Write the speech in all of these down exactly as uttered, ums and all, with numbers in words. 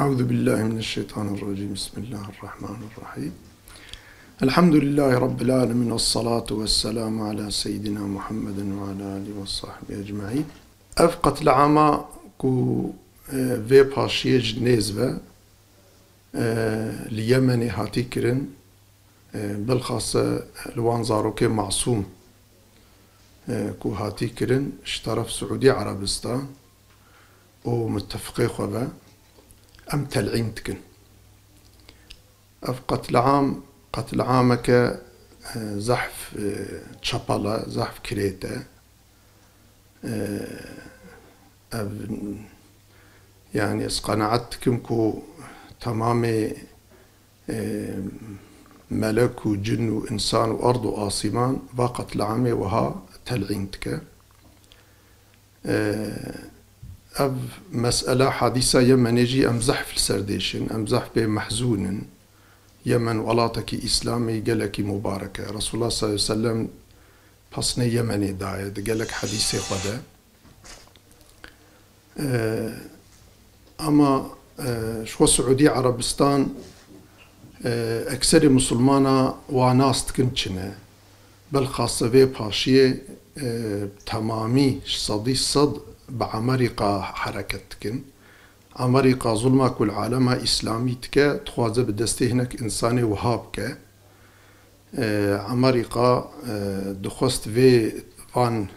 أعوذ بالله من الشيطان الرجيم. بسم الله الرحمن الرحيم. الحمد لله رب العالمين، والصلاة والسلام على سيدنا محمد وعلى آله وصحبه أجمعين. Ev qetlîama ku, e, vê paşiyê ji nêz ve, e, li Yemenê hatî kirin, e, bilxase li wan zarokê masûm, e, ku hatî kirin ji teref Siûdî Erebistan û mitefiqê xwe ve, em telîn dikin. Ev qetlîam, qetlîameke, e, zehf, e, çepel e, zehf kirêt e. E, ev, yanî ez qenaet dikim ku temamê, e, melek û cin û însan û erd û asîman va qetlîamê wiha telîn dike. E, ev mesele, hadîsa Yemenê jî em zehf li ser dêşin, em zehf pê mehzûn in. Yemen welatekî îslamî gelekî mubarek e. Resulullah sallallahu aleyhi ve sellem pesnê Yemenê daye di gelek hadîsê xwe de. E, ama, e, ji xwe Siûdî Erebistan, e, ekserê misilmana wa nas dikin çi ne. Belxase vê paşiyê, e, temamî ji sedî sed bi Amerîka hereket dikin. Amerîka zulma ku li alema îslamî dike, dixwaze bi destê hinek însanê wiha bike. E, Amerîka, e, dixwest vê van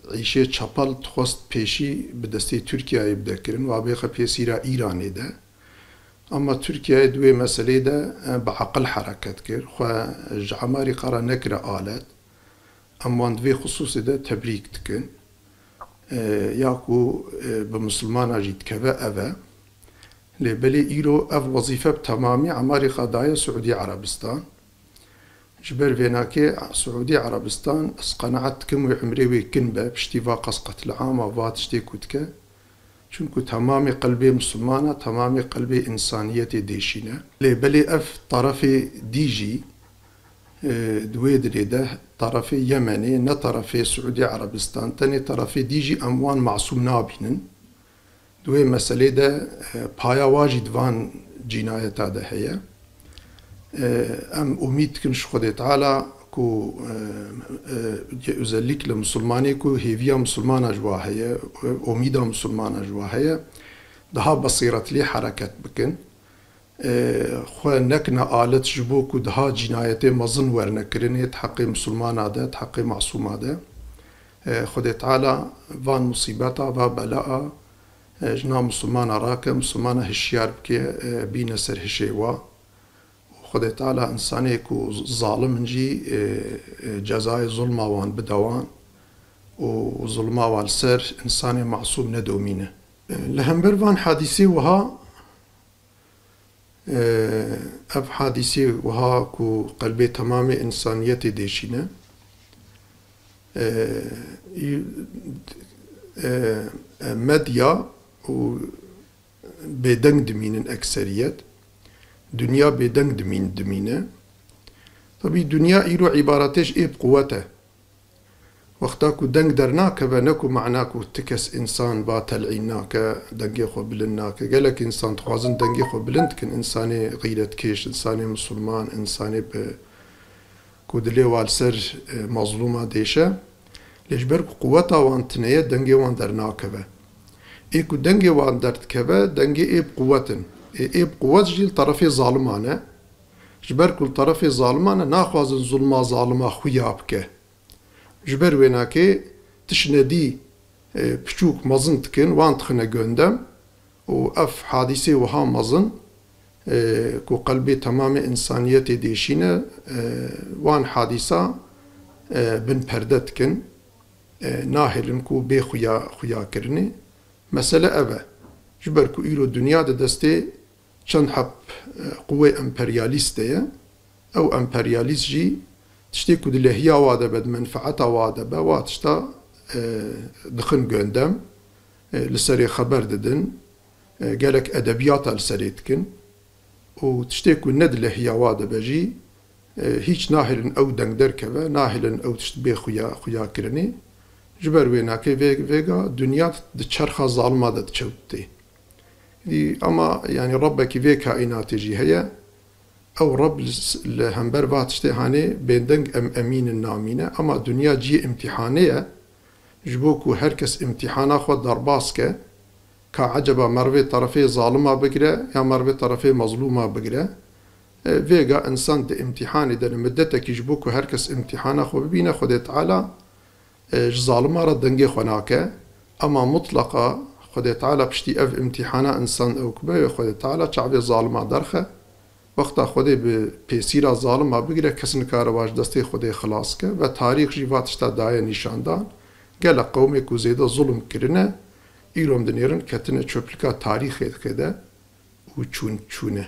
îşê çepel dixwest pêşî bi destê Tirkiyeyê bide kirin, wa bêxe pê sîra Îranê de. Ama Tirkiye di wê meselê de, e, bi aqil hereket kir. Xwe ji Amerîka re nekire alet. Em wan di vê xisûsê de tebrîk dikin. E, ya ku, e, bi misilmana jî dikeve ev e. Lê belê îro ev wezîfe bi temamî Amerîka daye Siûdî Erebistan. Ji ber vênakê Siûdî Erebistan, ez qenaet dikim wê emrê wê kin be, piştî va qas qetlîama va tiştê ku dike. Çunku temamê qelbê misilmana, temamê qelbê însaniyetê dêşîne. Lê belê ev terefê dî jî, e, di wê dilê de terefê Yemenê, ne terefê Siûdî Erebistan, tenê terefê dî jî em wan masûm nabînin. Di wê meselê de, e, paya wa jî di van cînayeta de heye. E, em umîd dikin ji Xwedê Teala ku, e, e, özellikle misilmanê ku hêviya misilmana ji wa heye, e, umîda misilmana ji wa heye, daha besîretlî hereket bikin. E, xwe nekine alet ji bo ku daha cînayetê mezin werne kirinê di heqê misilmana de, di heqê masûma de. E, Xwedê Teala van musîbeta, va belaa, e, ji nav misilmana rake, misilmana hişyar bike, e, bîne ser hişê wa. Û Xwedê Teala însanê ku zalim in jî, e, e, cezayê zulma wan bide wan û zulma wan li ser însanê masûm nedomîne. E, li hember van hadîsê wiha, Ev hadîsê wiha ku qelbê temamê însaniyetê dêşîne, e, medya û bêdeng dimînin ekseriyet. Dinya bêdeng dimîn-, dimîne. Tabî dinya îro îbaretê ji ê bi quwet e. Wexta ku deng dernakeve, ne ku mana ku ti kes însan va telîn nake, dengê xwe bilind nake. Gelek însan dixwazin dengê xwe bilind dikin, însanê xîretkêş, însanê misilman, însanê bi, ku dilê wa li ser, e, mezlûma dêşe. Lê ji ber ku quweta wan tune ye, dengê wan dernakeve. Ê ku dengê wan derdikeve, dengê ê bi quwet in. Ê, ê bi quwet jî li terefê zaliman e. Ji ber ku li terefê zaliman e, naxwazin zulma zalima xuya bike. Ji ber wênakê tiştnedî, e, piçûk mezin dikin, wan dixine gundem û ev hadîsê wiha mezin, e, ku qelbê temamê însaniyetê dêşîne, e, wan hadîsa, e, bin perde dikin, e, nahêlin ku bê xuya, xuya kirinê. Mesele ev e. Ji ber ku îro dinya di destê çend heb, e, quwê emperyalîst de ye. Ew emperyalîst jî tiştê ku di lehiya wa de be, di menfeeta wa de be, wa tişta, e, dixin gundem, e, li serê xeber didin, e, gelek edebiyata li serê dikin û tiştê ku ne di lehiya wa de be jî, e, hîç nahêlin ew deng derkeve, nahêlin ew tişt bê xuya, xuya kirinê. Ji ber wê nake vê, vêga dinya di çerxa zalima de diçewtê. Dî ama, yanî, Rebbekî vê kaînatê jî heye. Ew Reb li s-, li hember va tiştê hanê bêdeng em emînin namîne. Ama dinya ciyê îmtîhanê ye. Ji bo ku her kes îmtîhana xwe derbas ke, ka eceba merivê terefê zalima bigire ya merivê terefê mezlûma bigire. E, vêga însan di îmtîhanê de ne, middetekî ji bo ku her kes îmtîhana xwe bibîne, Xwedê Teala e, ji zalima re dengê xwe nake. Ema mutleqa Xwedê Teala piştî ev îmtîhana însan ew kibe wê Xwedê Teala çavê zalima derxe. Wexta Xwedê bi pêsîra zalima bigire, kes nikare wa ji destê Xwedê xilas ke. Ve tarîx jî va tişta daye nîşandan. Gelek qewmê ku zêde zulm kirine, îro em dinêrin ketine çöplika tarîxê de û çûn, çûne.